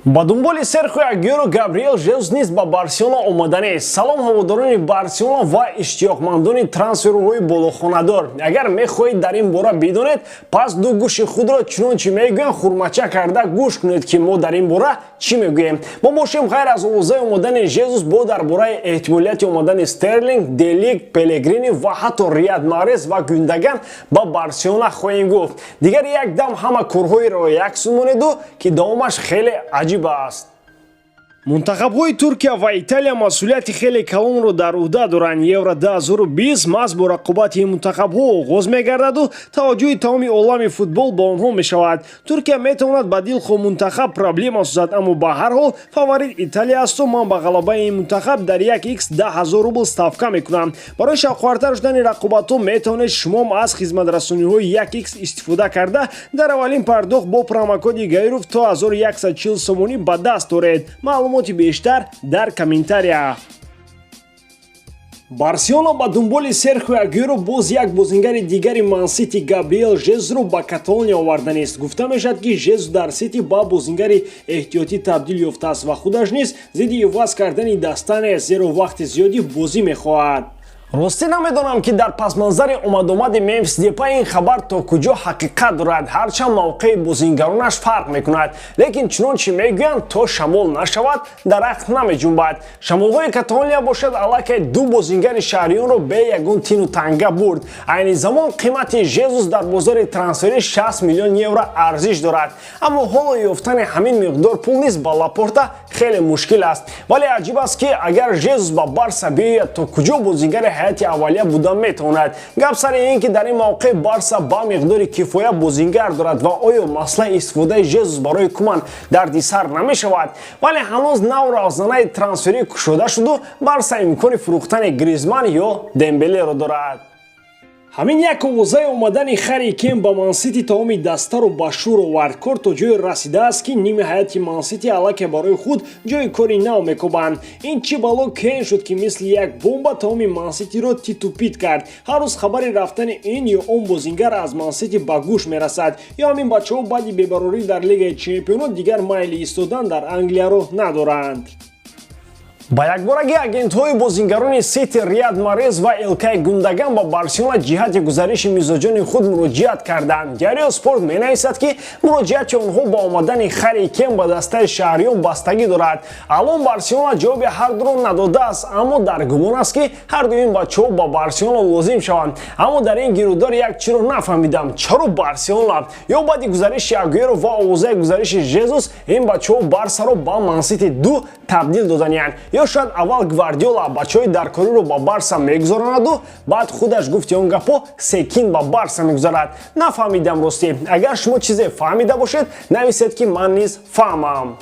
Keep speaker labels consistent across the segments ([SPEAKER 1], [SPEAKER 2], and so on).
[SPEAKER 1] Ба дунболи Серхио Агюэро Габриэл Жезус низ ба Барселона омаданист. Салом, ҳаводорони Барселона ва иштиёқмандони трансферҳои болохонадор. Агар мехоҳед дар ин бора бидонед, пас ду гӯши худро, чунончи мегӯянд, хурмача карда гӯш кунед, ки мо дар ин бора чӣ мегӯем. Мо бошем, ғайр аз овозаи омадани Жезус, бо дар бораи эҳтимолияти омадани Стерлинг, Де Лигт, Пелегрини ва ҳатто Рияд Маҳрез ва Гюндаган ба Барселона хоҳем гуфт. Дигар як дам ҳама корҳоеро яксӯ монеду, ки давомаш хеле аҷиб аст. Мунтахабҳои Туркия ва Италия масъулияти хеле калонро дар ӯҳда доранд. Евро 2020 маҳз бо рақобати ин мунтахабҳо оғоз мегардаду таваҷҷӯҳи тамоми олами футбол ба онҳо мешавад. Туркия метавонад ба дилхоҳ мунтахаб проблема созад, аммо ба ҳар ҳол фаворит Италия асту ман ба ғалабаи ин мунтахаб дар як икс 10 000 рубл ставка мекунам. Барои шавқовартар шудани рақобатҳо метавонед шумом аз хизматрасониҳои як икс истифода карда, дар аввалин пардохт бо промокоди Гаиров то 1140 сомонӣ ба даст оред. Маълумоти бештар дар комментария. Барселона ба дунболи Серхио Агюэро боз як бозингари дигари Мансити, Габриэл Жезусро ба Каталония оварданист. Гуфта мешавад, ки Жезус дар Сити ба бозингари эҳтиётӣ табдил ёфтааст ва худаш низ зидди иваз кардани даста нест, зеро вақти зиёдӣ бозӣ мехоҳад. Ростӣ, намедонам, ки дар пасманзари омадомади Мемфис Депай ин хабар то куҷо ҳақиқат дорад. Ҳарчанд мавқеи бозингаронаш фарқ мекунад, лекин чунончи мегӯянд, то шамол нашавад, дарахт намеҷунбад. Шамолҳои Каталония бошад, аллакай ду бозингари шаҳриёнро бе ягон тину танга бурд. Айни замон қимати Жезус дар бозори трансферӣ 60 миллион евро арзиш дорад, аммо ҳоло ёфтани ҳамин миқдор пул низ ба Лапорта хеле мушкил аст. Вале аҷиб аст, ки агар Жезус ба Барса биёяд, то куҷо бозингари ҳайати аввалия буда метавонад? Гап сари ин, ки дар ин мавқеъ Барса ба миқдори кифоя бозингар дорад ва оё масъалаи истифодаи Жезус барои Куман дарди сар намешавад? Вале ҳанӯз нав равзанаи трансферӣ кушода шуду Барса имкони фурӯхтани Гризман ё Дембелеро дорад. Ҳамин як овозаи омадани Харри Кен ба Мансити тамоми дастаро ба шӯр овард. Кор то ҷое расидааст, ки ними ҳайати Мансити аллакай барои худ ҷои кори нав мекобанд. Ин чӣ бало Кен шуд, ки мисли як бомба тамоми Манситиро титу пит кард? Ҳар рӯз хабари рафтани ин ё он бозингар аз Мансити ба гӯш мерасад. Ё ҳамин бачаҳо баъди бебарорӣ дар Лигаи чемпионот дигар майли истодан дар Англияро надоранд? Ба якборагӣ агентҳои бозингарони Сити, Рияд Марез ва Илкай Гундаган, ба Барселона ҷиҳати гузариши мизоҷони худ муроҷиат карданд. Диарио Спорт менависад, ки муроҷиати онҳо ба омадани Харри Кен ба дастаи шаҳриён бастагӣ дорад. Алон Барселона ҷавоби ҳардуро надодааст, аммо дар гумон аст, ки ҳарду ин бачаҳо ба Барселона лозим шаванд. Аммо дар ин гирудор як чиро нафаҳмидам: чаро Барселона? Ё баъди гузариши Агуэро ва овозаи гузариши Жезус ин бачаҳо Барсаро ба Мансити ду табдил доданианд? Ё шояд аввал Гвардиола бачаҳои даркориро ба Барса мегузаронаду баъд худаш, гуфти он гапҳо, секин ба Барса мегузарад? Нафаҳмидам, ростӣ. Агар шумо чизе фаҳмида бошед, нависед, ки ман низ фаҳмам.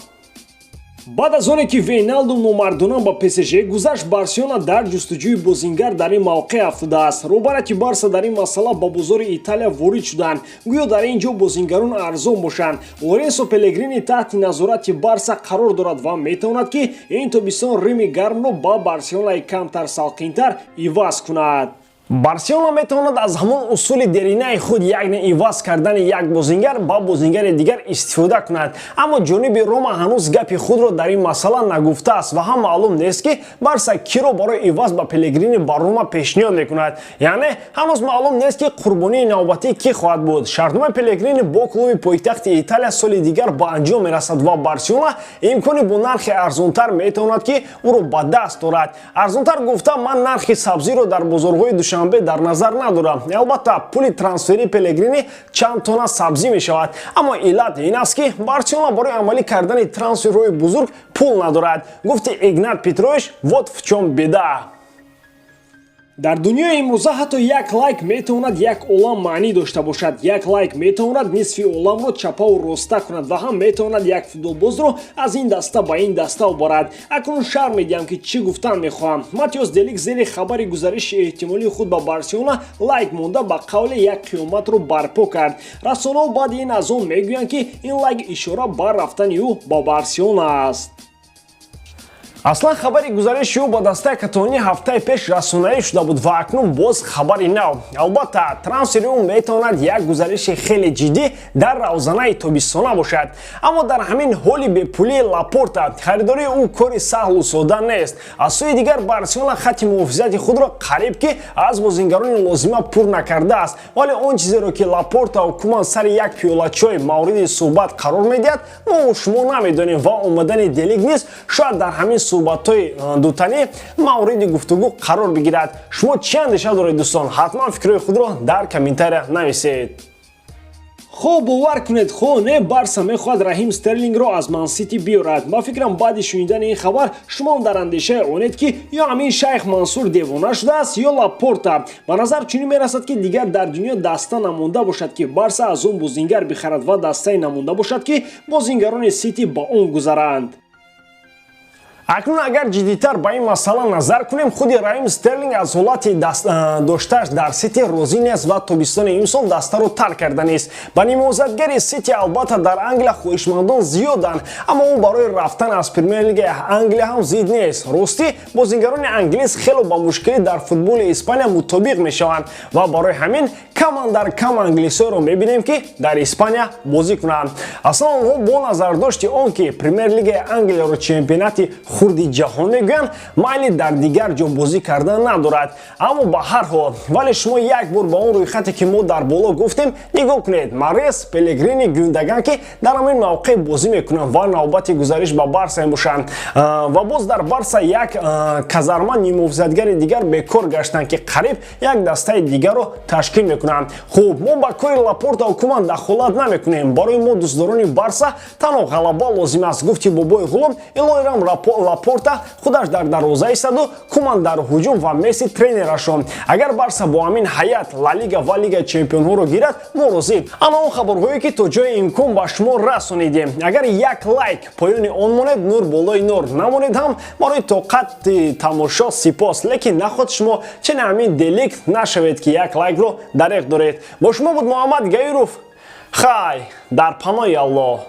[SPEAKER 1] Баъд аз оне ки Вейналдум номардона ба ПСЖ гузашт, Барселона дар ҷустуҷӯи бозингар дар ин мавқеъ афтодааст. Роҳбарияти Барса дар ин масъала ба бозори Италия ворид шуданд. Гӯё дар ин ҷо бозингарон арзон бошанд. Лоренсо Пелегрини таҳти назорати Барса қарор дорад ва метавонад, ки ин тобистон Рими гармро ба Барселонаи камтар салқинтар иваз кунад. Барселона метавонад аз ҳамон усули деринаи худ, яъне иваз кардани як бозингар ба бозингари дигар, истифода кунад. Аммо ҷониби Рома ҳанӯз гапи худро дар ин масъала нагуфтааст ва ҳам маълум нест, ки Барса киро барои иваз ба Пелегрини ба Рома пешниҳод мекунад. Яъне ҳанӯз маълум нест, ки қурбонии навбатӣ кӣ хоҳад буд. Шартномаи Пелегрини бо клуби пойтахти Италия соли дигар ба анҷом мерасад ва Барселона имкони бо нархи арзонтар метавонад, ки ӯро ба даст дорад. Арзонтар гуфта, ман нархи сабзиро дар бозорҳои Душанбе дар назар надорам. Албатта, пули трансфери Пелегрини чанд тонна сабзӣ мешавад, аммо иллат ин аст, ки Барселона барои амалӣ кардани трансферҳои бузург пул надорад. Гуфти Игнат Петрович, вот в чём беда. Дар дунёи имрӯза ҳатто як лайк метавонад як олам маънӣ дошта бошад. Як лайк метавонад нисфи оламро чапаву роста кунад ва ҳам метавонад як футболбозро аз ин даста ба ин даста обарад. Акнун шарҳ медиҳам, ки чӣ гуфтан мехоҳам. Матиос Делик зери хабари гузариши эҳтимолии худ ба Барселона лайк монда, ба қавле як қиёматро барпо кард. Расонаҳо баъди ин аз он мегӯянд, ки ин лайк ишора ба рафтани ӯ ба Барселона аст. Аслан хабари гузариши ӯ ба дастаи каталонӣ ҳафтаи пеш расонаӣ шуда буд ва акнун боз хабари нав. Албатта, трансфери ӯ метавонад як гузариши хеле ҷиддӣ дар равзанаи тобистона бошад, аммо дар ҳамин ҳоли бепулии Лапорта харидории ӯ кори саҳлу сода нест. Аз сӯи дигар, Барселона хатти муҳофизати худро қариб ки аз бозингарони лозима пур накардааст. Вале он чизеро, ки Лапортаву Куман сари як пиёла чой мавриди суҳбат қарор медиҳад, мо шумо намедонем ва омадани Делик низ шояд дар ҳамин суҳбатҳои дутанӣ мавриди гуфтугӯ қарор бигирад. Шумо чӣ андеша доред, дӯстон? Ҳатман фикрҳои худро дар комментария нависед. Хоб, бовар кунед, хо не, Барса мехоҳад Раҳим Стерлингро аз Мансити биёрад. Ба фикрам, баъди шунидани ин хабар шумо дар андешаи онед, ки ё ҳамин шайх Мансур девона шудааст, ё Лапорта. Ба назар чунин мерасад, ки дигар дар дунё даста намонда бошад, ки Барса аз он бозингар бихарад, ва дастае намонда бошад, ки бозингарони Сити ба он гузаранд. Акнун агар ҷиддитар ба ин масъала назар кунем, худи Раҳим Стерлинг аз ҳолати доштааш дар Сити розӣ нест ва тобистони имсол дастаро тарк карданист. Ба нимозатгари Сити, албатта, дар Англия хоҳишмандон зиёданд, аммо ӯ барои рафтан аз Премер-лигаи Англия ҳам зид нест. Ростӣ, бозингарони англис хело ба мушкилӣ дар футболи Испания мутобиқ мешаванд ва барои ҳамин камандар кам англисҳоеро мебинем, ки дар Испания бозӣ кунанд. Аслан онҳо бо назардошти он ки Премер-лигаи Англияро чемпионати хурди ҷаҳон мегӯянд, майли дар дигар ҷо бозӣ кардан надорад. Аммо ба ҳар ҳол, вале шумо як бор ба он рӯйхате, ки мо дар боло гуфтем, нигоҳ кунед: Марес, Пелегрини, Гюндаган, ки дар ҳамин мавқеъ бозӣ мекунанд ва навбати гузариш ба Барса мебошанд. Ва боз дар Барса як казарма нимуҳофизатгари дигар бекор гаштанд, ки қариб як дастаи дигарро ташкил мекунанд. Хуб, мо ба кори Лапорта Куман дахолат намекунем. Барои мо, дӯстдорони Барса, танҳо ғалаба лозим аст, гуфти бобои ғулом. Илоирам Лапорта худаш дар дарвоза истаду, Куман дар ҳуҷум ва Месси тренерашон. Агар Барса бо ҳамин ҳайат Ла Лига ва Лигаи чемпионҳоро гирад, мо розӣ. Ана он хабарҳое, ки то ҷои имкон ба шумо расонидем. Агар як лайк поёни он монед, нур болои нур. Намонед ҳам, барои тоқати тамошо сипос. Лекин наход шумо чене ҳамин Делик нашавед, ки як лайкро дареғ доред. Бо шумо буд Муҳаммад Гаиров. Хай, дар паноҳи Аллоҳ.